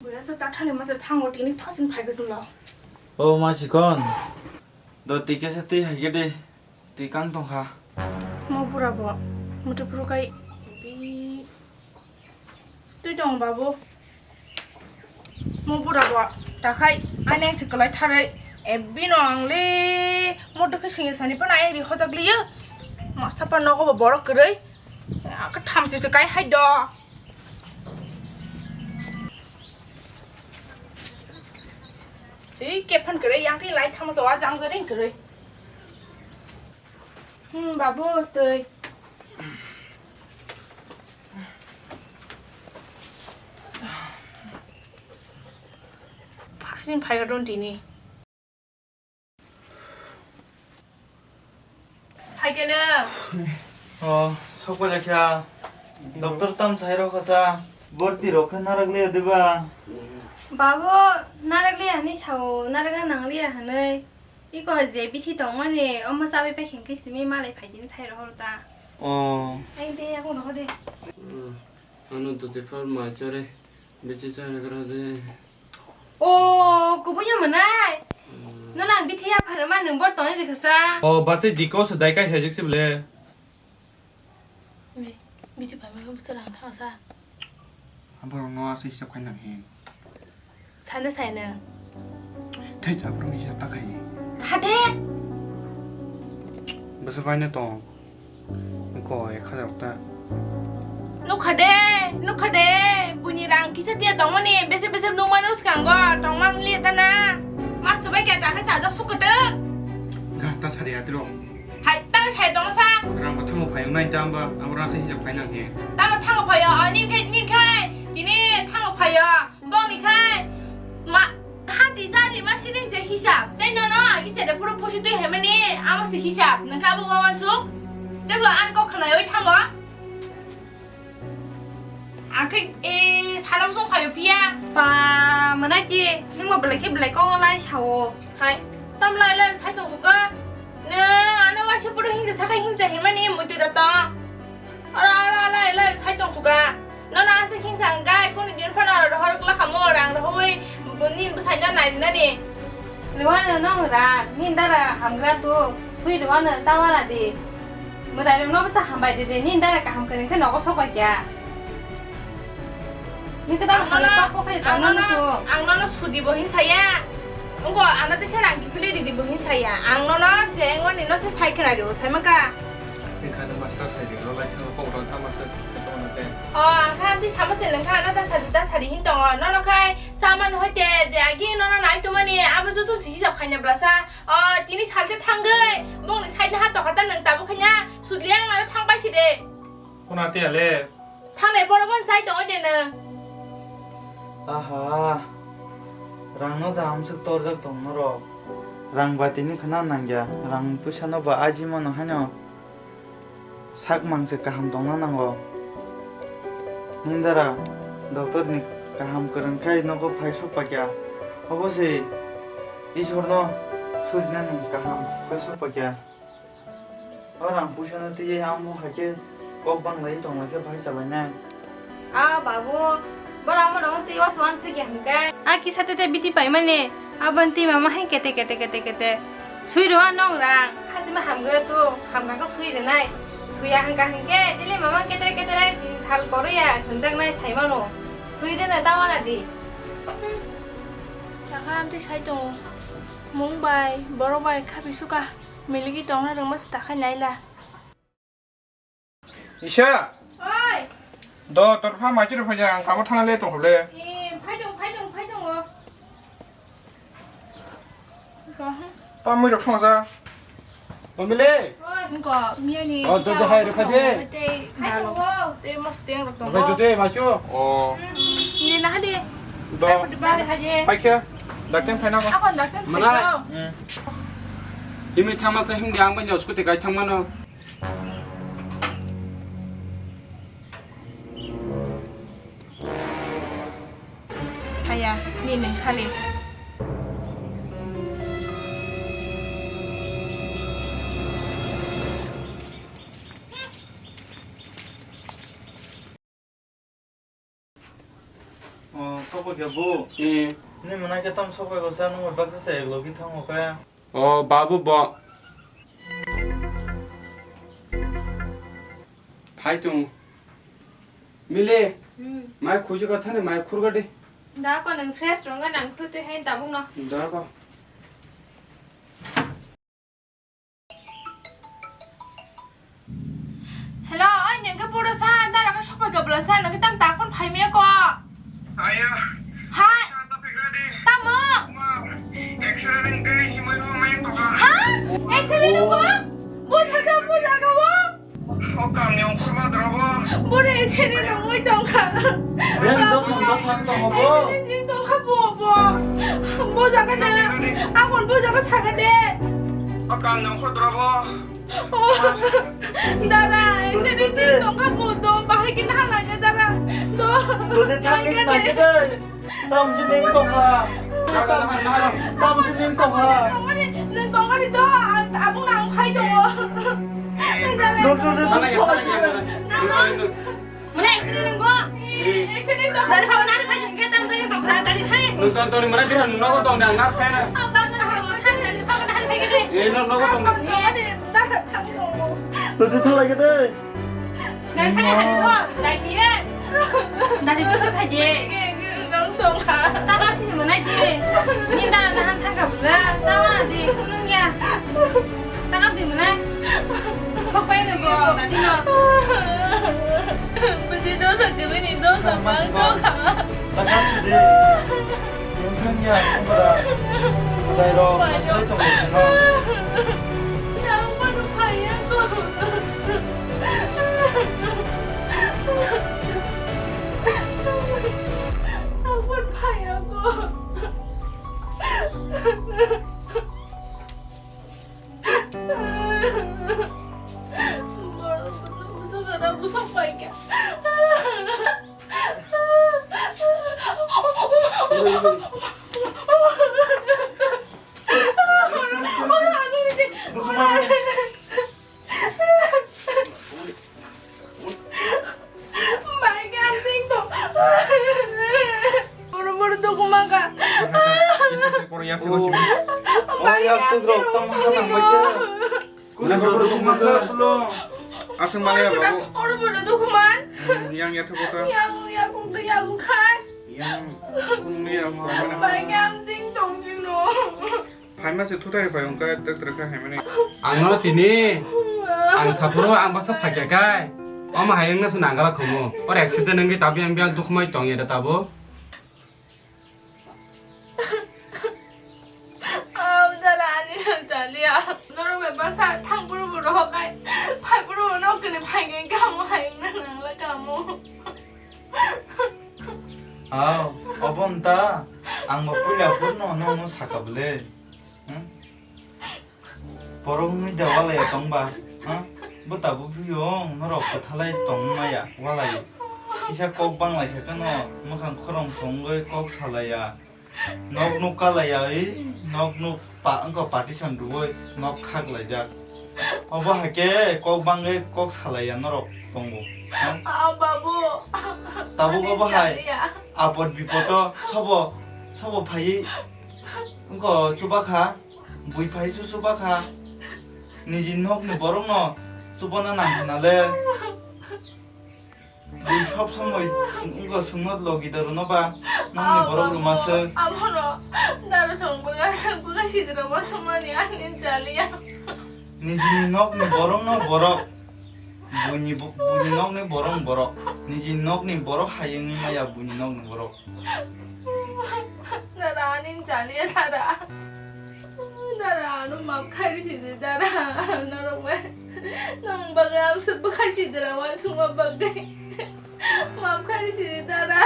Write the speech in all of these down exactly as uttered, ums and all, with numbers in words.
Buya so ta thani masa thango tini thosin phai ke dulo. O ma sikon. Do twi kesa twi hai ke de. Twi kang tong kha. Mo bura bo. Mutu puru kai. Bi. Twi tong babu. Mo bura bo. Ta khai. Aneng si kalai tharai. Ebbi no ang le. Mo dokhe singe sani pa na eri hojak liye. Masa pa nogo bo borok kwrwi. Ka tham si se kai hai do. Twi kephan kwrwi, yang twi lai thangma jawa jang jaring kwrwi. Hmm, babu, twi. Phasin phaiga don tini. Hai kene. O, sokphailai kha. Doctor tam sai rw kha sa. Borti rok khe narak liya diba? Babu, narak liya hinwi sao, narak nang liya hinwi. Iko je bithi tongmani, omo chabai pai khe simi malai phai din sai rw ta. O. Ang de, ang rw de. Hmm. Ano to te phar mai chare. Bithi chare gra de. O, kubui no mwnai. Hmm. Nono ang bithi ya pharma nwng bor tongwi rwkha sa. O, bachai diko se dai kai hejek se bele. Be, bithi pharma ko bwswk rang tha sa. Aborok no ase hisab khai nang he. Sana sana. Thai aborok ni hisab ta khai. Sade. Bwswk bai no tong. Ko ek hajar ta. Nukha de, nukha de, buini rang kisa tiya tongmani, bese bese nukmani uskango, tongmani liya ta na. Ma swbai khe ta khe cha da sukutwk. Ga ta sari atiro. Hai, tang sai tong sa. Rang ba thango phai nai ta ba, abo rang sai hijab phai nang he. Tamo thango phaio, o nin khai, nin khai, tini thango phaio. Bongni khai ma hati chari ma sining je hisab. Tei nono agi sede puro pusi twi hemani amo se hisab. Nang kha bo wawan chung. Tei bo an kok khna oi thango. Ang khai e salam song phayo phiya. Pa mana ki nung mo belai khe belai kong lai sao. Hai tam lai lai sai tong suka. Ne ano wasi puro hingsa sakai hingsa hemani mutu da tong. Ora, ora, lai, lai, sai tong suka. Nono asa hingsa hingkai, kuni din phano rohor kla khamu, rang rohoi, nin bwsai no nai rinani. Rwano nong rang, nin dara hamgra tu, sui rwano tawara di. Mwtai rok no bwsa hambai di di, nin dara kaham kwrwng khe nogo sokbai kya. Ni kwtal ang nono, kok kok khe ang tang nono, nang tu. Ang nono sudi bo hin saya. Wngkha, ano teisa rang kiphilwi ridi bo hin saya. Ang nono je wngmani no se sai khna rio, sai mankha. Wngkha no master sai rio, lai thang kok rang kha master khe tongna khe. O, ang kha amtwi sama se nang kha, ano ta sadi, ta sadi hin tongo. Nono khai saman hoite je agi nono nai tongmani, abo joto se hisab khaina blasa. O, tini salsa thangwi, bongni side na ha tokha ta nang tabuk khaina, sudli ang ano thang bai si de. Kuna tiya le. Thangnai borok bo sai tongo de nw. Aha. Rang no jaham swk torjak tong norok. Rang bati ni khna nangya. Rang puisa no ba aji mano haino. Sak mang se kaham tongna nango. Nindara doctor ni kaham kwrwng khai nogo phai sok pakya. Obo se Ishwar no surinani kaham khe sok pakya. O rang puisa no twiwi amo hai khe kok bang lai tong lai khe bahai cha lai nai. A babu, bora amo rong twi wansuk wansuk ya hwnkhe. A kisa tete biti pai mani, aboni twi mama hai kete kete kete kete. Sui rw a nong rang, hachima hamgra tu, hamgra khe sui rwnai. Suya hwnkha hwnkhe, dili mama ketre ketre tin sal koro ya hwnjaknai sai mano. Sui rwna ta wana di. Takha amtwi sai tongo. Mung bai, borok bai khapi suka. Miligi tongna rwngma se takhai naila. Isa! Oi! Do, tor pha mai chiro phaja, ang kamo thana le tong le. E, phai tong, phai tong, phai tong o. Ko, hmm. Ta mui rok songsa. Pamile. Oi. Ko, miya ni. Oh, do, do, hai, rwpha de. Phai tong o. Te mos teng rok tong. Rwpha de, masu. Oh. Hmm. Ni na de. Do. Phai pha de ba. Phai khe. Dakten phai na ko. Ako dakten phai. Mana? Hmm. Timi thangma sa himdi ang bani scooty kai thangmano. Haya, nini khali. O, Sobo khe bo? Eh. Ni mwnai khe tam sobo ko sa nung baksa se logi thango khe. O babu bo. Phai tung. Mile. Hmm. Mai khuji ka thani mai khurga de. Da ko nung fresh rong ga nang khur tu hein tabuk no. Da ko. Hello, oi, neng khe pura sa, dara khe sopai khe bwla sa, neng khe tam ta phone phai maya ko? Aya. Hai. Sa ta phikra di. Tamo? Ma, X-ray ring tei himoi bo mayang toka. Ha? X-ray ring ko? Bo jaga, bo jaga o? O kamni ongkhorma drobo. Bo re X-ray ring oi tongkha. Ren dos, dos ang tongo bo. X-ray ring tongkha bo, bo. Bo jaga na. Phikra di. Abon bo jaga saga de. O kamni ongkhor drobo. Dara, accident tongkha bo, do bahai khe naha laina dara. Do. Dode thangwi naikhe dai. Tamjini tongkha. Tamjini tongkha. Nwng tongmani do, abung nang phai tongo. Doctor de thangwi. Mane accident nanggo? Accident to. Dari phone nang phai jengke tang dari to khara dari thai. Nung ton ton mane bihan nung nogo tong nang nar phai na. Apa nang phai dari phone nang phai gede. Eh, no nogo tong. Tadi thalai gede. Dari thai hari to, dari dia. Dari to phai je. Nang tong kha. Tama sini mana je. Ni da na han thang ka bula. Tama di kunung ya. Tangam di mana? Sopai na bo, tadi no. Biji dosa kiri ni dosa bang dosa. Tangam di. Nungsang ya, nungkara. Budai ro, budai tong no. Yang mana payah ko. Yang mana payah ko. Bai khe ang ting tong. Boro boro dukhu mangkha. Ese se koro yak thego simi. Bai khe ang ting tong. Aswk mani ya babu. Oro boro dukhu man. Yang ya thego ta. Yang ya kung ya kung khai. Yang kung ya kung. Bai khe ang ting tong jino. Phaima se thutari phai wngkha, doctor kha haimani. Ang no tini, ang saphuru ang baksa phakya kai. Omo hai wngna se nangala khumu. Or accident wngwi tabi ang biang dukhumai tongya da tabo. Am dara ani no chaliya. Norok bai baksa thangphuru bo rohok kai. Phaiphuru bo nok kene phai kai kamo hai wngna nangla kamo. Aw, obo wng ta, ang bo puila phuru no, no, no saka bwle. Hmm? Borok wngwi da walai ya tong ba? Hmm? Bo tabuk phiyong, norok kwthalai tong maya, walai. Kisa kok bang lai kha khe no, mwkhang khorang songwi kok salai ya. Nok nuk kalaiya, oi, nok nuk pa, wngkha partition rwui nok khak laijak. Obo hai khe kok bangwi kok salaiya norok tongo. Ha? Ah, babu. Tabuk obo hai. Ani chaliya. Apot bipodo sobo, sobo phaiwi wngkha chubakha, bui phai su chubakha. Niji nokni borokno chubana nang hwnale. Bui sob somoi wngkha sungno logi da rwno ba, nokni borok rwma se. Abono daro song bwkha, bwkha sidra ma sumani ani chaliya. Nijini nokni borokno borok. Buini bo-, buini nokni borok borok. Nijini nokni borok hai wngwi maya buini nokni borok. Dara, ani chaliya dara. Dara, ano map khairi sidi dara. Norok bai. Nang bagwi ang se bwkhai sidi ra, wansukma bagwi. Map khairi sidi dara.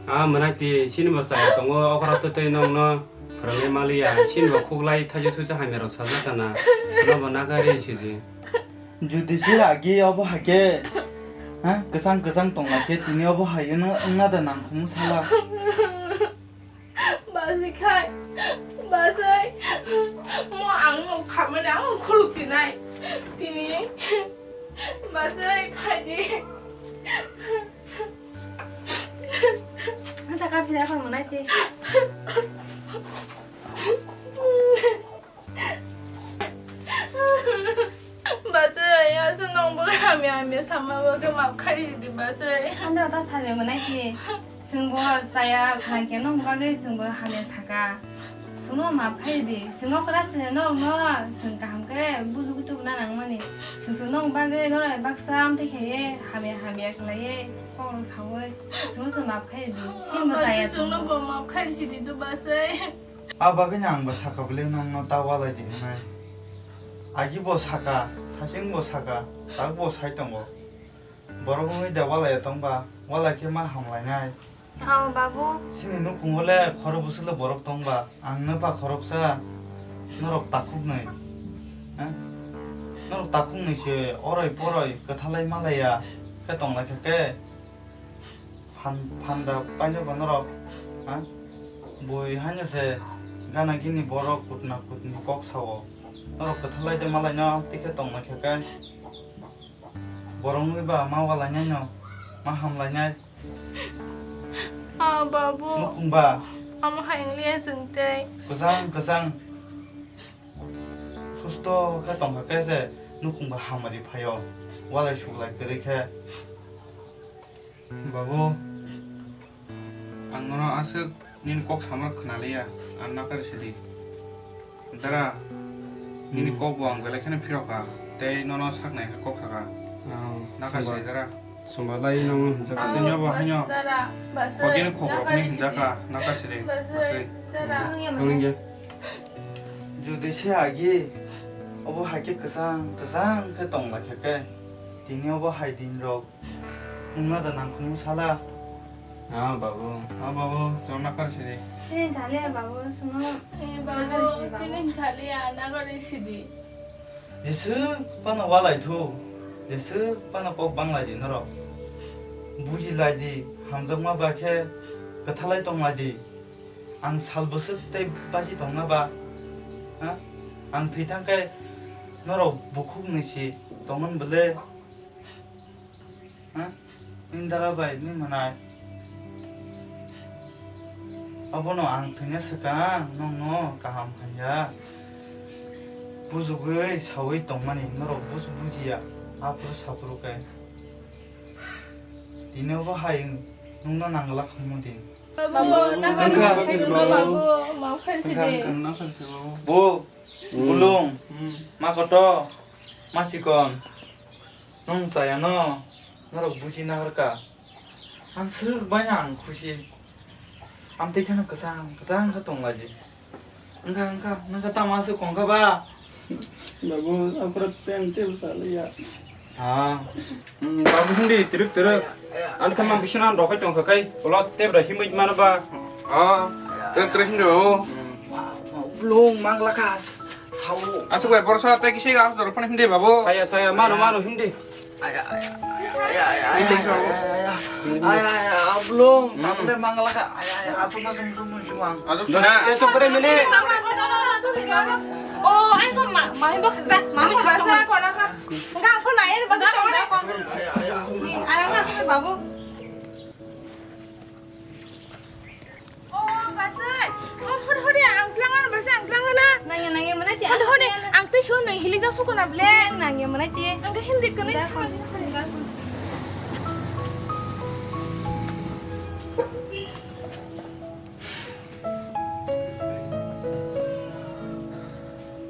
Ah, mwnai ti, sini bo chaya tongo, okra twi twi nokno phwrwngwi maliya. Sini bo khuklai thaijak thuijak hamya rok sajak kana. Sini bo nakha ri sidi. Judi se agi obo haikhe, ha, kwchang kwchang tongla khe tini obo hai wngna da nangkhumu sala. Baswi khai, baswi, mo ang no khamani ang no khuluk sinai. Tini, baswi, phaidi. Sira phang manai se. Bachai, aswk nwng bo hamya hamya sama bagwi maaf khairidi, bachai. Andro ta sari manai se. Chwngbo chaya khwlai khe nwng bagwi chwngbo hamya saka. Chwngno maaf khairidi. Chwngno kwrak se norokno chwng kaham khe bujugwi tubuna nangmani. Chwng chwng nwng bagwi norok baksa amtwi khaiwi hamya hamya khwlaiwi kokrok sawi chwngno chwng maaf khairidi. Chini bo chaya chwngno tongo. Bo maaf khairidi do bachai. A bagwino ang bo saka bwle nwngno ta walai di hwnwi. Agi bo saka, thasing bo saka, tak bo sai tongo. Borok wngwi da walai tongba, walai khe ma hamlainai. Oh, babu. Chini nukhungo le khoro bwswk le borok tongba, ang nw pha khoroksa, norok takhuknwi. Eh? Norok takhuknwi se oroi poroi kwthalai malaiya khe tonglaikha khe. Phan-, phanda painw bo norok, ha? Bui haino se gana gini borok kutna kutni kok sao. Norok kwthalai de malaino tikhe tongnaikha khe. Borok wngwi ba ma walainaino, ma hamlainai. Ah, babu. Nukhung ba? Amo hai wng liya chwng tei. Kwchang, kwchang. Susto khe tongkha khe se nukhung ba hamari phaio. Walai suklai kwrwi khe. Babu, ang nono aswk nini kok samar khwnaliya, ang nakar sidi. Dara, nini Hmm. kok bo ang belai kheno phirokha, tei nono saknai khe kok sakha. Oh, Nakar sumba-, sidi dara. Sumbalai nono hinjakha. Aswk nyobo haino. Dara, basai, Kodini khok rok nakar ni sidi. Hinjakha, nakar sidi, Basai, basai. Dara. Ang ya. Jodi se agi, obo hai khe kwchang, kwchang khe tonglaikha khe, tini obo hai din rok. Wngna da nangkhung sala. Ah, babu. Ah, babu, chwng nakar sidi. Chini chaliya, babu, chwngno Eh, nakar babu, sidi, babu. Chini chaliya, nakar sidi. Jeswk phano walai thu, jeswk phano kok banglai di norok. Bujilai di, hamjakma ba khe kwthalai tonglai di. Ang sal bwswk tei basi tongna ba? Ha? Ang thwi thang khe norok bukhuk ni si tongmani bwle? Ha? Indra bai ni manai. Abono ang thwina swkang nongno kaham hanya. Bujugwi sawi tongmani norok bus bujiya. Aphuru saphuru khe. Tini obo hai nungna nangla khungmu din. Babu, Wngkha. Nakar sidi, babu, maaf khairidi. Wngkha, wngkha. Bo, Hmm. Bulung, Hmm. Ma koto, ma chikon, nung chaya no, norok buji naharka. Ang swk bai ang khusi. Amtwi kheno kwchang, kwchang khe tonglaidi. Wngkha, wngkha, nokha tamo aswk kongkha ba? Babu, aphuru tei ang teibo salaiya. Ha. Hmm, babu hindi, tiruk, tiruk. Ang khe mang bisina ang dokhai tongkha kai. Ulo tebra himui mano ba? Oh, tiruk, tiruk hindi, babu. Hmm. Ma, ma, blung, mang laka, s-, sao. Aswk bai borsa tei kisi aswk phone hindi, babu. Saya, saya, mano, mano, hindi. Aya, aya, aya, aya, aya, aya, aya, aya, aya, aya, ablung, Hmm. Tamle manglaka, aya, aya, atung na sum sum sum ang. Ajuk suna. Chetok kore mili. Oh, ai ko ma, ma box sa, ma box sa. Enggak, aku naik, box sa, enggak, aku. Aya, aya, aku. Aya, enggak, aku, babu. Oh, basai. Oh, hode, hode, ang tlang ano, basai, ang tlang ano. Nangya, nangya, mana ti? Hode, hode, ang tei sun nang hili jang sukuna ble. Nangya, mana ti? Ang tei hindi kene. Enggak, aku, enggak, aku.